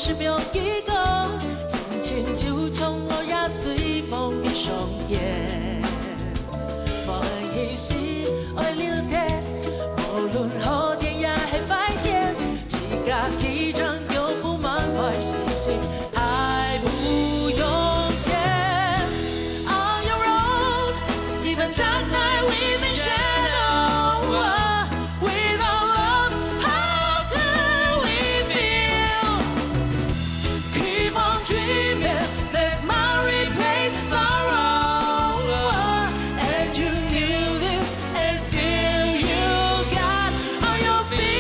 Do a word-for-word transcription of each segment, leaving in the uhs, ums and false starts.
十秒幾个，心情就像落葉隨風飛上天。歡喜時愛流淌，無論好天也係壞天，自家起掌就布滿壞心情，愛毋用錢。On your own, even dark night we may shadow. Without love, how could we feel? Keep on dreaming, let smile replace sorrow. And you knew this, and still you got on your feet.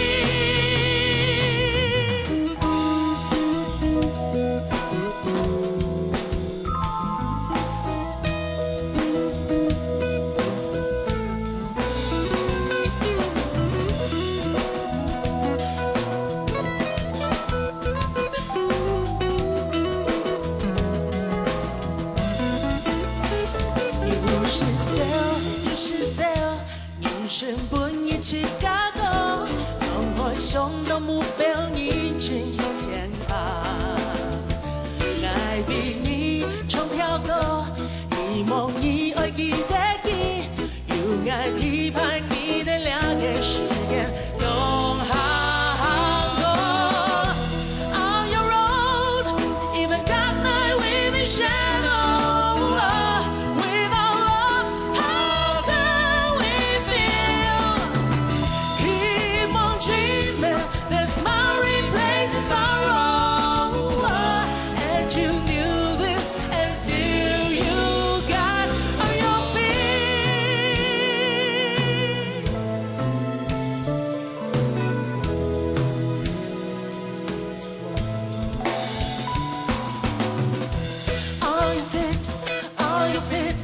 有時笑，有時笑，人生本一起加多，總會想到目標，認真向前行。愛為你唱條歌，希望你會記得佢。 有愛陪伴你的兩個十年，用好好過。On your own, even dark night we may shadow. Without love, how could we feel? Keep on dreaming, let smile replace sorrow. And you knew this, and still you got on your feet. On your feet, on your feet.